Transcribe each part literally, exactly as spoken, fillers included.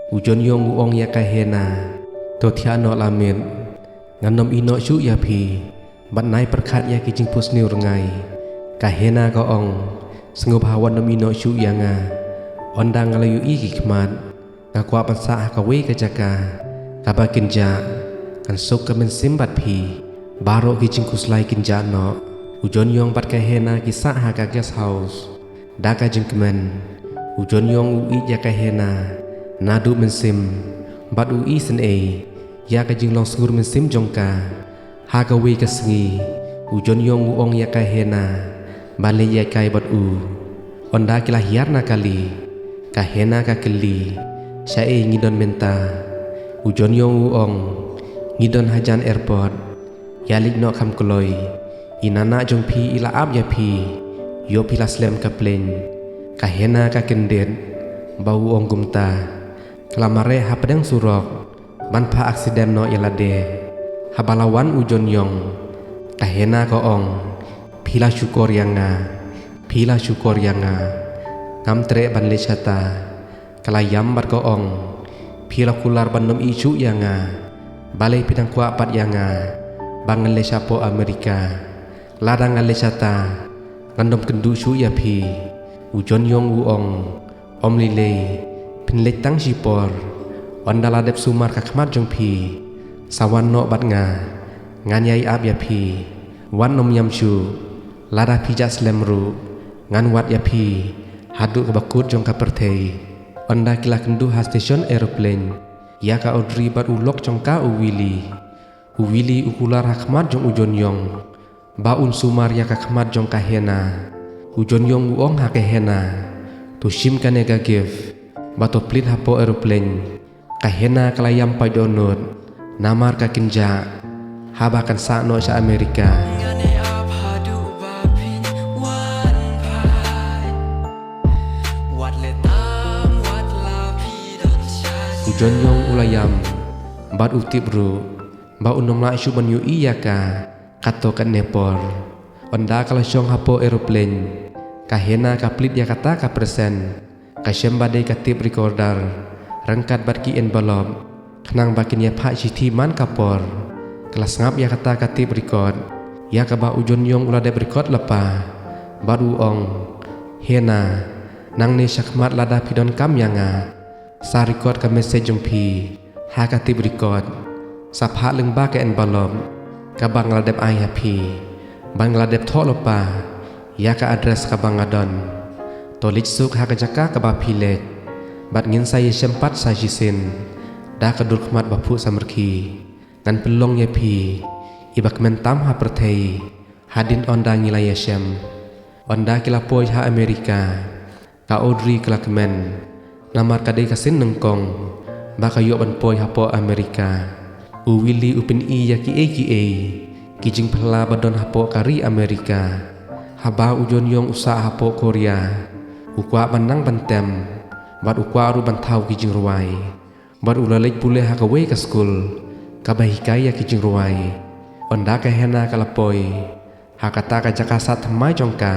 U John Yong u ong ïa ka Hena, to thiah noh la miet. Ngan ym ïeh noh shuh ïa phi. Bad nai pyrkhat ïa ki jingpynsniew rngai. Ka Hena ka ong, sngewbha wat nym ïeh noh shuh ïa nga. Ynda nga la ïohi ki khmat, nga kwah ban sah ha kawei ka jaka kaba kynjah, ngan suk ka mynsiem bad phi. Baroh ki jingkhuslai kynjah noh. U John Yong bad ka Hena ki sah ha ka guest house. Da ka jingkmen, u John Yong u ïeit ïa ka Hena naduh mynsiem, bad u isynei ïa ka jinglong sngur mynsiem jong ka. Ha kawei ka sngi, u John Yong u ong ïa ka Hena ban leit ïakai bad u. Ynda ki la hiar na kali, ka Hena ka kylli, shaei ngi don mynta? U John Yong u ong, ngi don hajan airport. Ïa leit noh kham kloi. I nanak jong phi i la ap ïa phi. Ïoh phi la slem ka plane. Ka Hena ka kyndit, ba u ong kumta. Ka la mareh hapdeng surok ban phah accident noh ïa lade. Haba la wan u John Yong, ka Hena ka ong, phi la shukor ïa nga. Phi la shukor ïa nga. Ngam treh ban leit shata. Ka la ïam bad ka ong, phi la kular ban nym ïeh shuh ïa nga. Balei phi dang kwah pat ïa nga ba ngan leit shapoh America? Lada nga leit shata, ngan nym kynduh shuh ïa phi. U John Yong u ong, ym lei lei, phin leit tang shipor. Ynda la dep sumar ka khmat jong phi, sa wan noh bad nga. Ngan ïai ap ïa phi. Wat nym ïam shuh. Lada phi jah slem ruh, ngan wad ïa phi haduh kaba kut jong ka pyrthei. Ynda ki la kynduh ha station aeroplane, ïa ka Audrey bad u lok jong ka u Willie. U Willie u kular ha khmat jong u John Yong ba un sumar ïa ka khmat jong ka Hena. U John Yong u ong ha ka Hena, to shim kane ka gift bad to plie hapoh aeroplane. Ka Hena ka la ïam paidbah nud namar ka kynjah haba kan sah noh sha America. U John Yong u la ïam bad u tip ruh ba un nym lah shuh ban ïohi ïa ka katto katne por. Ynda ka la shong hapoh aeroplane, ka Hena ka plie ïa kata ka present. Ka shem ba dei ka tape recorder ryngkat bad ki envelope, khnang ba kin ïa phah shithi man ka por. Ka la sngap ïa kata ka tape record ïa kaba u John Yong u la dep record lypa bad u ong, Hena, nangne shakhmat lada phi donkam ïa nga, sa record ka message jong phi ha ka tape record. Sa phah lyngba ka envelope kaba nga la dep ai ha phi bad nga la dep thoh lypa ïa ka address kaba nga don. To leit suk ha ka jaka kaba phi leit bad ngin sa ïashem pat sa shisien da ka dur khmat ba phuh samrkhie. Ngan pynlong ïa phi iba kmen tam ha pyrthei hadien ynda ngi la ïashem. Ynda ki la poi ha America, ka Audrey ka la kmen namar ka dei ka sien nyngkong ba ka ïoh ban poi hapoh America. U Willie u pyni ïa kiei kiei ki jingphylla ba don hapoh ka ri America. Haba u John Yong u sah hapoh Korea, u kwah ban nang ban tem bad u kwah ruh ban thaw ki jingrwai. Bad u la leit pule ha kawei ka skul kaba hikai ïa ki jingrwai. Ynda ka Hena ka la poi ha kata ka jaka sah thymmai jong ka,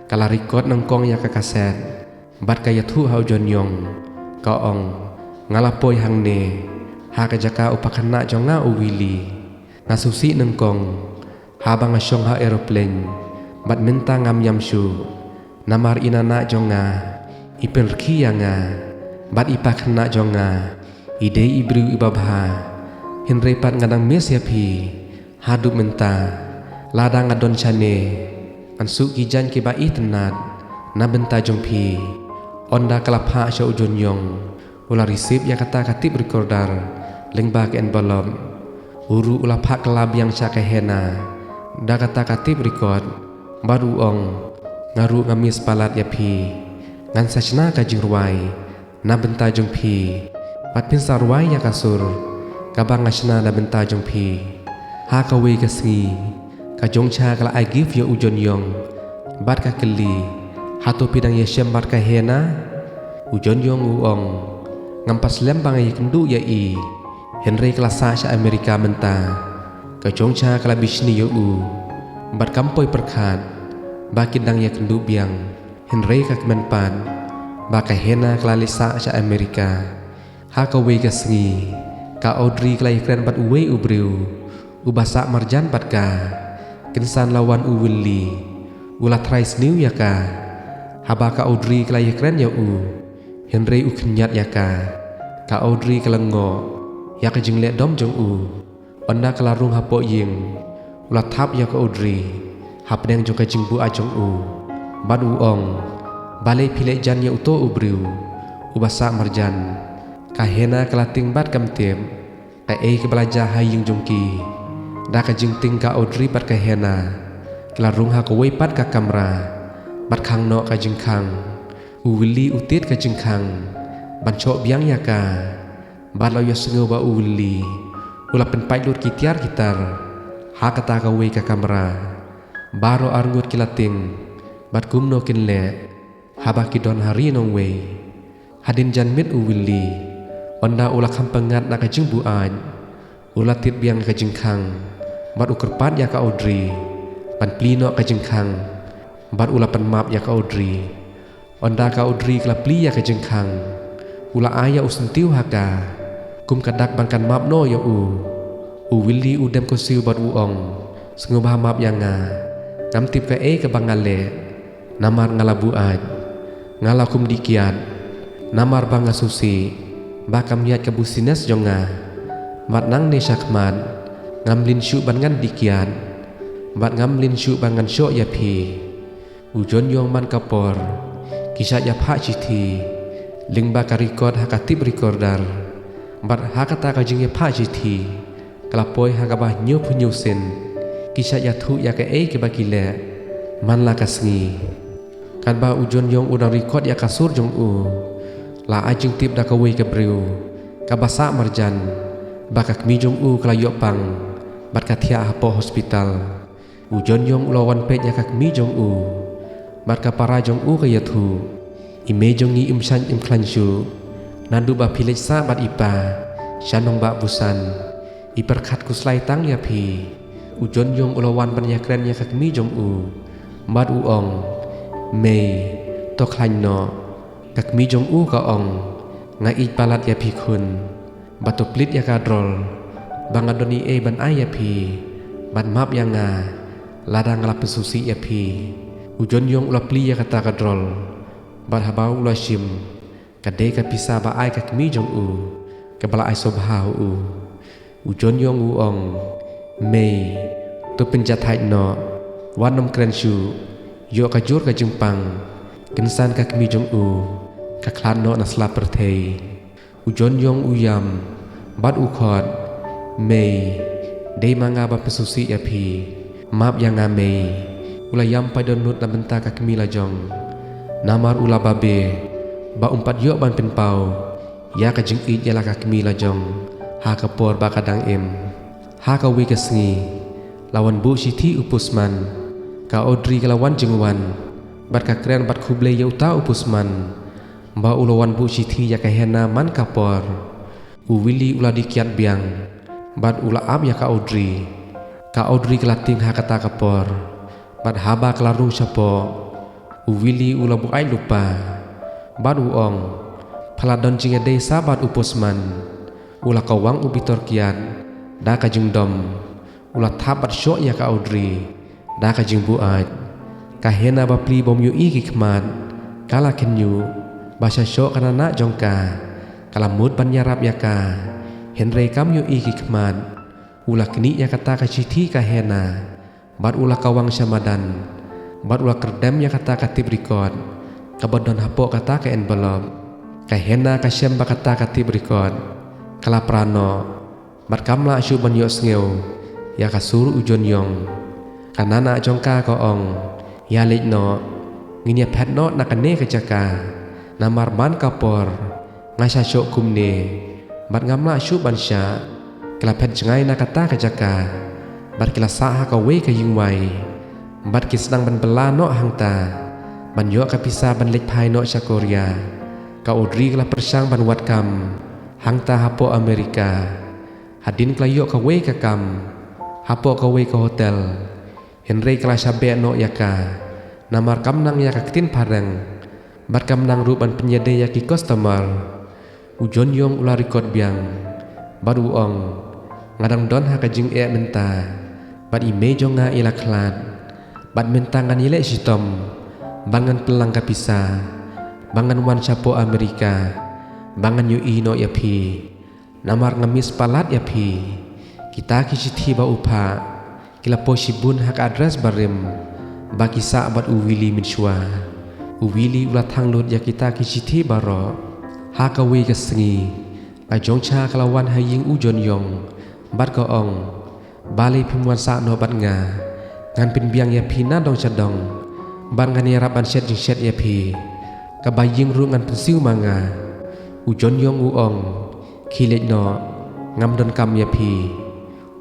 ka la record nyngkong ïa ka kaset bad ka ïathuh ha u John Yong. Ka ong, nga la poi hangne ha ka jaka u pakhynnah jong nga u Willie. Nga sngewsih nyngkong haba nga shong ha aeroplane bad mynta ngam ïam shuh. Namar i nanak jong nga i pynrkhie ïa nga bad i pakhynnah jong nga i dei i briew iba bha. Hynrei pat nga dang miss ïa phi haduh mynta. Lada nga don shane ngan suk ki jaiñ kiba itynnad na bynta jong phi. Ynda ka la phah sha u John Yong, u la receive ïa kata ka tape recorder lyngba ka envelope. U ruh u la phah kylla biang sha ka Hena da kata ka tape record bad u ong, nga ruh nga miss palat ïa phi. Ngan sa shna ka jingrwai na bynta jong phi bad phin sa rwai ïa ka sur kaba nga shna na bynta jong phi. Ha kawei ka sngi, ka Jong Cha ka la ai gift ïa u John Yong bad ka kylli, hato phi dang ïashem bad ka Hena? U John Yong u ong, ngam pat slem ba nga ïakynduh ïa i, hynrei ka la sah sha America mynta. Ka Jong Cha ka la bishni ïa u bad kam poi pyrkhat ba kin dang ïakynduh biang. Hynrei ka kmen pat ba ka Hena ka la leit sah sha America. Ha kawei ka sngi, ka Audrey ka la ïakren bad uwei u briew uba sah marjan bad ka. Kynsan la wan u Willie, u la trai sniew ïa ka. Haba ka Audrey ka la ïakren ïa u, hynrei u khynñiat ïa ka, ka Audrey ka la ngoh ïa ka jingleh dom jong u. Ynda ka la rung hapoh ïing, u la thap ïa ka Audrey hapdeng jong ka jingbuaid jong u, bad u ong, "Balei phi leh jan ïa uto u briew uba sah marjan?" Ka Hannah ka la tieng bad kam tip kaei kaba la jia ha ïing jong ki. Da ka jingtieng, ka Audrey bad ka Hannah ki la rung ha kawei pat ka kamra bad khang noh ka jingkhang. U Willie u tied ka jingkhang ban shoh biang ïa ka. Bad la ïohsngew ba u Willie u la pynpait lut ki tiar ki tar ha kata kawei ka kamra. Baroh arngut ki la tieng bad kumno kin leh haba ki don ha ri nongwei. Hadien janmiet u Willie, ynda u la kham pyngngad na ka jingbuaid, u la tied biang ka jingkhang bad u kyrpad ïa ka Audrey ban plie noh ka jingkhang, bad u la pynmap ïa ka Audrey. Ynda ka Audrey ka la plie ïa ka jingkhang, u la ai ïa u syntiew ha ka kum ka dak ban kan map noh ïa u. U Willie u dem kynsiew bad u ong, "Sngewbha map ïa nga. Ngam tip kaei kaba nga leh. Namar nga la buaid. Nga la kum dih kiad. Namar ba nga sngewsih ba kam ïaid ka business jong nga. Bad nangne shakhmat ngam lynti shuh ban ngan dih kiad. Bad ngam lynti shuh ban ngan shoh ïa phi." U John Yong man ka por ki shah ïa phah shithi lyngba ka record ha ka tape recorder. Bad ha kata ka jingïa phah shithi ka la poi ha kaba hynñiewphew hynñiew sien ki shah ïathuh ïa kaei kaba ki leh man la ka sngi. Katba u John Yong u dang record ïa ka sur jong u, la ai jingtip da kawei ka briew kaba sah marjan ba ka kmie jong u ka la ïoh pang bad ka thiah hapoh hospital. U John Yong u la wan peit ïa ka kmie jong u bad ka para jong u ka ïathuh, "I mei jong ngi im shait im khlaiñ shuh. Naduh ba phi leit sah bad i pa sha nongbah Busan, i pyrkhat khuslai tang ïa phi." U John Yong u la wan ban ïakren ïa ka kmie jong u bad u ong, "Mei, to khlaiñ noh." Ka kmie jong u ka ong, "Nga ïeit palat ïa phi khun. Bad to plie ïa ka drol ba nga don ei ei ban ai ïa phi. Bad map ïa nga lada nga la pynsngewsih ïa phi." U John Yong u la plie ïa kata ka drol. Bad haba u la shim, ka dei ka pisa ba ai ka kmie jong u kaba la ai sngewbha ha u. U John Yong u ong, "Mei, to pynjah thait noh. Wat nym kren shuh. Ïoh ka jur ka jingpang." Kynsan ka kmie jong u ka khlad noh na sla pyrthei. U John Yong u ïam bad u khot, "Mei, dei ma nga ba pynsngewsih ïa phi. Map ïa nga Mei." U la ïam paidon lut na bynta ka kmie lajong. Namar u la babe ba um pat ïoh ban pynpaw ïa ka jingïeit ïa la ka kmie lajong ha ka por ba ka dang im. Ha kawei ka sngi, la wan buh shithi u postman. Ka Audrey ka la wan jingwan bad ka kren bad khublei ïa uta u postman ba u la wan buh shithi ïa ka Hannah man ka por. U Willie u la dih kiad biang bad u la ap ïa ka Audrey. Ka Audrey ka la tieng ha kata ka por bad haba ka la rung shapoh, u Willie u la buaid lypa bad u ong, "Pha la don jingïadei sha bad u postman." U la kawang u bitor kiad da ka jingdom. U la thap bad shoh ïa ka Audrey da ka jingbuaid. Ka Hannah bapli bym ïohi ki khmat ka la khynñiuh ba sha shoh ka nanah jong ka. Ka la mut ban ïarap ïa ka, hynrei kam ïohi ki khmat. U la knieh ïa kata ka shithi ka Hannah bad u la kawang sha madan bad u la kyrdem ïa kata ka tape record kaba don hapoh kata ka envelope. Ka Hannah ka shem ba kata ka tape record ka la pra noh bad kam lah shuh ban ïohsngew ïa ka sur u John Yong. Ka nanah jong ka ka ong, "Ïa leit noh, ngin ïa phet noh na kane ka jaka. Namar man ka por nga sha shoh kumne bad ngam lah shuh ban shah." Ki la phet jngai na kata ka jaka bad ki la sah ha kawei ka ïingwai bad ki sdang ban bylla noh hangta ban ïoh ka pisa ban leit phai noh sha Korea. Ka Audrey ka la pyrshang ban wad kam hangta hapoh America. Hadien ka la ïoh kawei ka kam hapoh kawei ka hotel, hynrei ka la shah beh noh ïa ka namar kam nang ïa ka ktien phareng bad kam nang ruh ban pynïadei ïa ki customer. U John Yong u la record biang bad u ong, nga dang don ha ka jingeh mynta, bad i mei jong nga i la khlad, bad mynta ngan ïaleh shitom ba ngan pynlang ka pisa ba ngan wan shapoh Amerika ba ngan ïohi noh ïa phi. Namar nga miss palat ïa phi. Kita ki shithi ba u phah ki la poi shibun ha ka address barim ba ki sah bad u Willie mynshuwa. U Willie u la thang lut ïa kita ki shithi baroh. Ha kawei ka sngi, ka Jong Cha ka la wan ha ïing u John Yong bad ka ong, balei phim wan sah noh bad nga? Ngan pynbiang ïa phi na dong sha dong bad ngan ïarap ban shet jingshet ïa phi. Kaba ïeng ruh ngan pynsiew ma nga. U John Yong u ong, khie leit noh, ngam donkam ïa phi.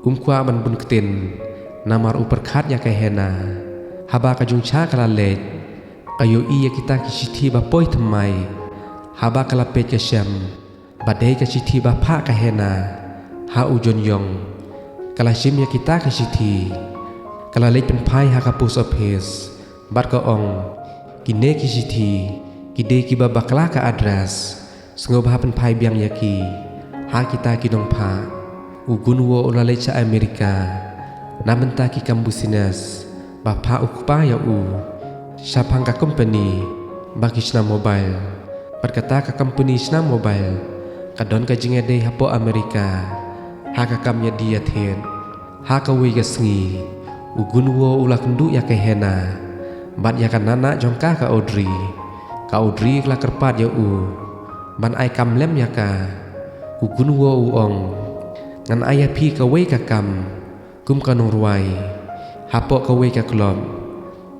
Um kwah ban bun ktien namar u pyrkhat ïa ka Hena. Haba ka Jong Cha ka la leit, ka ïohi ïa kita ki shithi ba poi thymmai. Haba ka la peit ka shem ba dei ka shithi ba phah ka Hena ha u John Yong. Ka la shim ïa kita ki shithi, ka la leit pynphai ha ka post office bad ka ong, kine ki shithi ki dei kiba bakla ka address. Sngewbha pynphai biang ïa ki ha kita ki nongphah. U Gun Wo u la leit sha Amerika na bynta ki kam business ba phah u kpa ïa u shaphang ka company ba ki shna mobile. Bad kata ka company shna mobile ka don ka jingïadei hapoh Amerika ha ka kam ïadie ïathied. Ha kawei ka sngi, u Gun Wo u la kynduh ïa ka Hena bad ïa ka nana jong ka, ka Audrey. Ka Audrey ka la kyrpad ïa u ban ai kam lem ïa ka. U Gun Wo u ong, ngan ai ïa phi kawei ka kam kum ka nongrwai hapoh kawei ka club.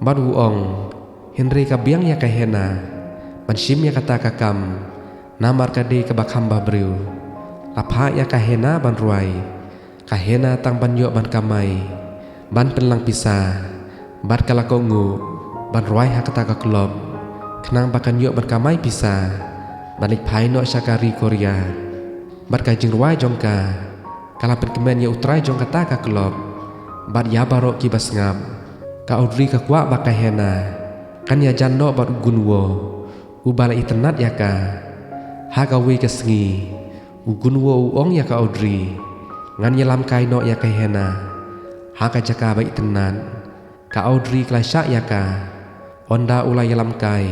Bad u ong, hynrei ka biang ïa ka Hena ban shim ïa kata ka kam namar ka dei kaba kham bhabriew. La phah ïa ka Hena ban rwai. Ka Hena tang ban ïoh ban kamai ban pynlang pisa bad ka la kohnguh ban rwai ha kata ka club khnang ba kan ïoh ban kamai pisa ban leit phai noh sha ka ri Korea. Bad ka jingrwai jong ka ka la pynkmen ïa u trai jong kata ka club bad ïa baroh kiba sngap. Ka Audrey ka kwah ba ka Hena kan ïajan noh bad u Gun Wo uba la itynnad ïa ka. Ha kawei ka sngi, u Gun Wo u ong ïa ka Audrey, ngan ïalam kai noh ïa ka Hena ha ka jaka ba itynnad. Ka Audrey ka la shah ïa ka. Ynda u la ïalam kai,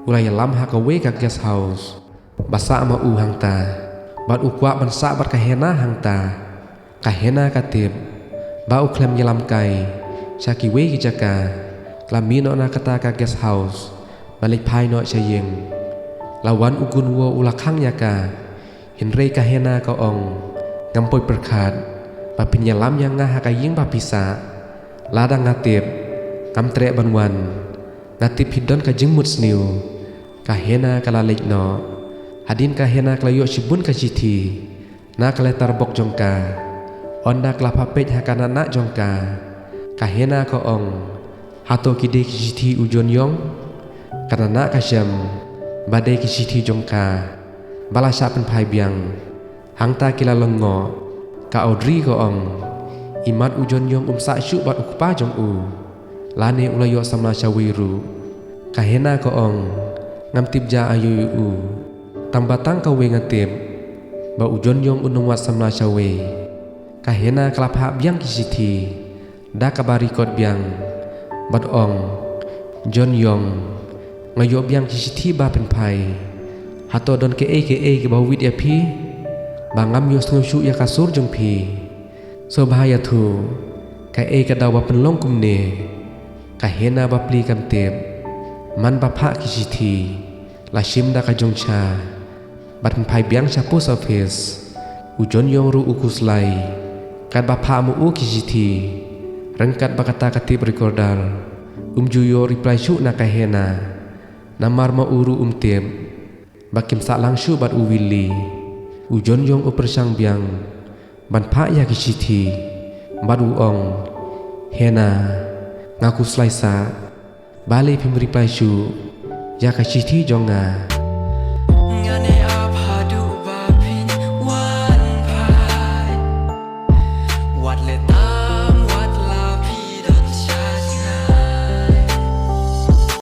u la ïalam ha kawei ka guest house ba sah ma u hangta. Bad u kwah ban sah bad ka Hena hangta. Ka Hena ka tip ba u khlem ïalam kai sha kiwei ki jaka. Ka la mih noh na kata ka guest house ban leit phai noh sha ïing. La wan u Gun Wo u la khang ïa ka. Hynrei ka Hena ka ong, ngam poi pyrkhat ba phin ïalam ïa nga ha ka ïing ba phi sah. Lada nga tip, ngam treh ban wan. Nga tip phi don ka jingmut sniew. Ka Hena ka la leit noh. Hadien ka Hena ka la ïoh shibun ka shithi na ka letter box jong ka. Ynda ka la pha peit ha ka nana jong ka, ka Hena ka ong, hato ki dei ki shithi u John Yong? Ka nana ka shem ba dei ki shithi jong ka ba la shah pynphai biang. Hangta ki la lyngngoh. Ka Audrey ka ong, imat u John Yong um sah shuh bad u kpa jong u, lane u la ïoh samla shawei ruh. Ka Hena ka ong, ngam tip ja aïu ïa u. Tang ba tang kawei nga tip ba u John Yong un ym wad samla shawei. Ka Hena ka la phah biang ki shithi da kaba record biang bad ong, John Yong, nga ïoh biang ki shithi ba pynphai. Hato don kaei kaei kaba wit ïa phi ba ngam ïohsngew shuh ïa ka sur jong phi? Sngewbha ïathuh, kaei ka daw ba pynlong kumne? Ka Hena bapli kam tip. Man ba phah ki shithi la shim da ka Jong Cha bad pynphai biang sha post office. U John Yong ruh u khuslai katba phah ma u ki shithi. Ryngkat ba kata ka tape recorder um ju ïoh reply shuh na ka Hena. Namar ma u ruh um tip ba kim sah lang shuh bad u Willie. U John Yong u pyrshang biang ban phah ïa ki shithi bad u ong, Hena, nga khuslai sah. Balei phim reply shuh ïa ka shithi jong nga?